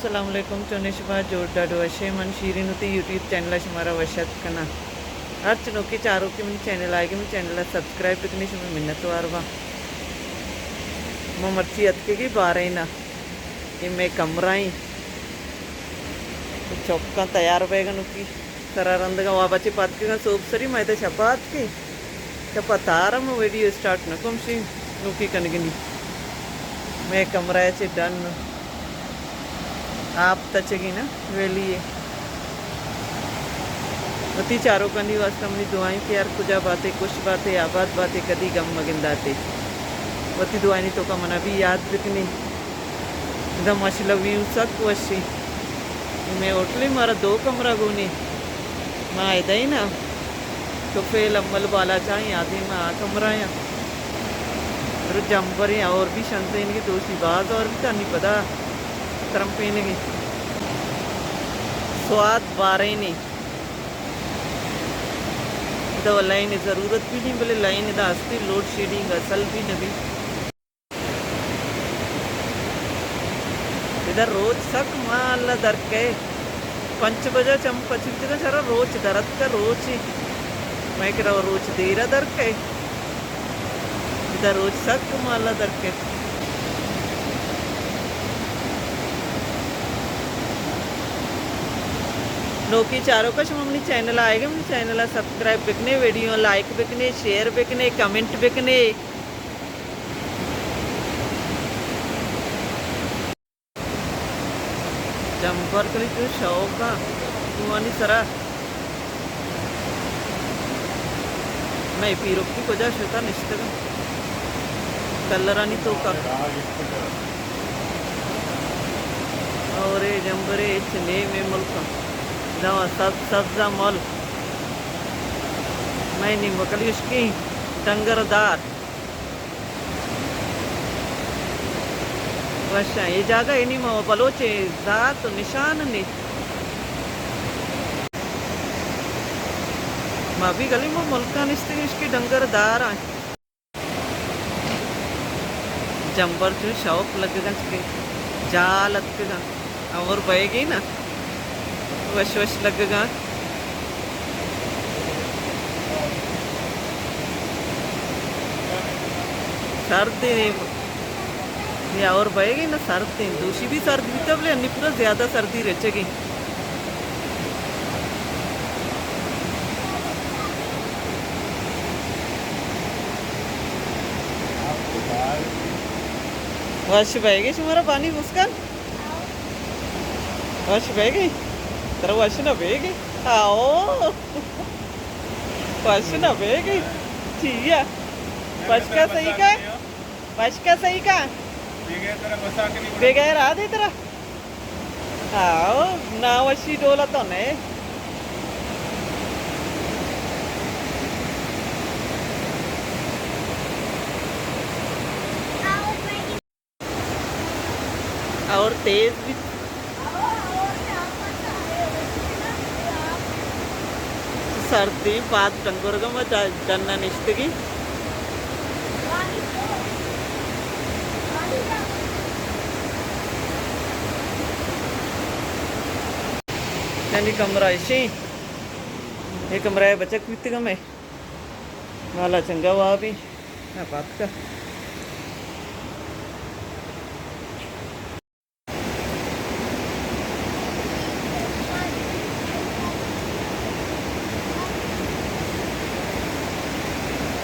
السلام علیکم، چونے شما؟ جوڑ ڈاڈو وشے؟ من شیرین وتی یوٹیوب چینل ءَ شمارا وش اتک کناں۔ ہرچ نوکیں چاروکے منی چینل ءَ آئیگے، منی چینل ءَ سبسکرائب بکنے، شمئے منت وار باں۔ ما مرچی اتکگی بارین ءَ، اے مئے کمرہ ایں۔ چوکاں تیار بیگ ءَ نوکی۔ سرا رندگاں وا بچے پاتکگاں سوب سری، ما ادا شپا اتکیں۔ شپا تارا ما ویڈیو اسٹارٹ نہ کم شی نوکی کنگنی۔ مئے کمرہ چے ڈن۔ آپ تچگی نا ویلی اے۔ وتی چاروکانی واسطہ منی دعائیں کہ ہر کجا باتے، خوش باتے، آباد باتے، کدی گم مگنداتے۔ وتی دعائنی توکا منا بھی یاد بکنی۔ ادا ماشاءاللہ ویو سک وشی۔ مئے ہوٹلے مارا دو کمرہ گونی۔ ما ادئی نا۔ تو فیل امل بالا چاہیں آدھی ما آ کمرہ یا۔ در جمبریں اور بھی شنزینگی دوشی باز اور بھی تانی پدا ترمپینگی۔ سوات بارینی۔ ادا لائن ضرورت بھی نہیں، بلے لائن ادا ہستی، لوڈ شیڈنگ اصل بھی نبی۔ ادا روچ سک ماں اللہ درکئے۔ پنچ بجہ چم پچ بیتگاں، چرا روچ در اتکا، روچ ہی۔ مئے کرا روچ دیرا درکئے۔ ادا روچ سک ماں اللہ درکئے۔ نوکی چاروکا شما منی چینل آئیگے، منی چینل سبسکرائب بکنے، ویڈیو لائک بکنے، شیئر بکنے، کمنٹ بکنے۔ جمبر کلی چو شوق ءَ کوہانی سرا۔ مئے پیرکی کجا شتا نشتگ کلرانی توکا۔ اور اے جمبرے اچ نیم اے ملک۔ دوا سبز سبز ملک۔ مئے نیم کلی اشکی ڈنگر دار۔ وشاں اے جاگہ، اے نی ما بلوچ ذات و نشان نے۔ ما بھی گلی ما ملکاں نشتگیں اشکی ڈنگر دار آں۔ جمبر چو شوق لگگاں چکے جال اتکگاں۔ اور بئیگی نا۔ وش وش لگگاں۔ سرد ایں۔ یا اور بئیگی نا سرد ایں۔ دوشی بھی سرد بیتا بلے انی پورا زیادہ سردی رچگی۔ وش بئیگی شمارا بانی مسکان؟ وش بیگی؟ ترا وش نہ بیگی؟ آؤ۔ وش نہ بیگی؟ چیا؟ وش کا صحیح کا؟ وش کا صحیح کا؟ بغیر آ دے ترا؟ آؤ، نا وشی ڈولا تو نے۔ اور تیز بیت۔ سردی پاد ڈنگرگا ما ڈ-، ڈنا نشتگی۔ یعنی کمرہ اشی، یہ کمرہ بچک بیتگا میں۔ مالا چنگا وابی۔ نہ پاتکا۔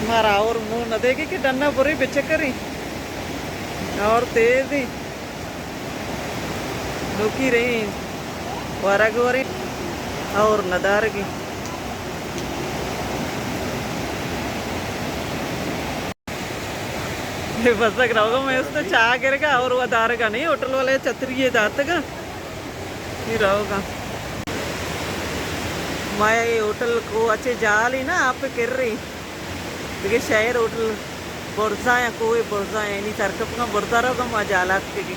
مارا اور منہ نہ دیگی کہ ڈنا برے بچکری۔ اور تیزی۔ نوکی رہی ورگ وریں اور ندارگی۔ بزگ روگا میں اس چاہ گرگا اور وہ دارگا نہیں، ہوٹل والے چھتری داتگا۔ یہ روگا۔ مایا یہ ہوٹل کو اچھے جال ہی نا آپ کر رہی۔ دگہ شہر ہوٹل برزا یا کوہ برزا یا، یعنی سرکپگاں برزا روگا ما جالات کے گی۔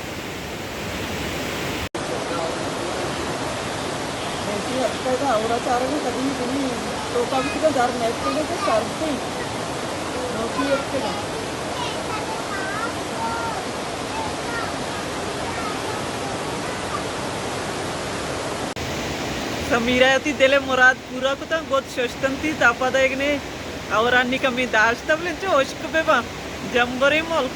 ایسی ہفتہ دا اور چارگا کدی کدی تو کم سے کم در نیت کے تو سردی۔ نوکی ایک کے۔ سمیرا وتی دل ءِ مراد پورا کتاں، گد ششتنتی، تا پدا اگنے اورانی کمی داشتہ، بلے چو ہشک بہ باں، جمبریں ملک۔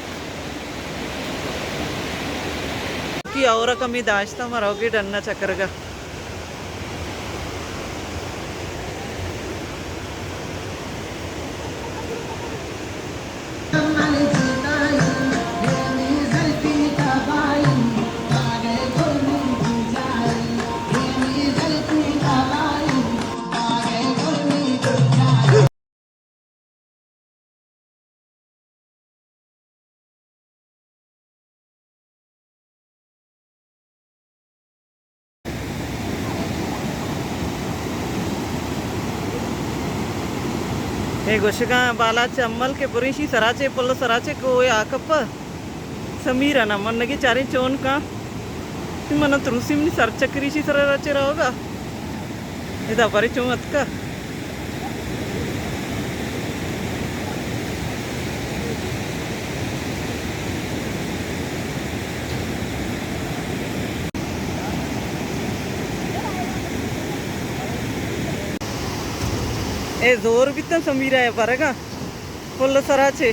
کہ اور کمی داشتہ، ما روگی ڈنا چکرگا۔ اے گوشگاں بالاچ امل کہ بریں شی سراچے، پل سراچے، کوہ آکپ۔ سمیرا نا من نگی چاریں چون کاں۔ من تروسی منی سر چکری شی سرا چے روگا۔ ادا برے چون اتکا۔ اے زور بیتن سمیرا ءِ برگا۔ پل سرا چے۔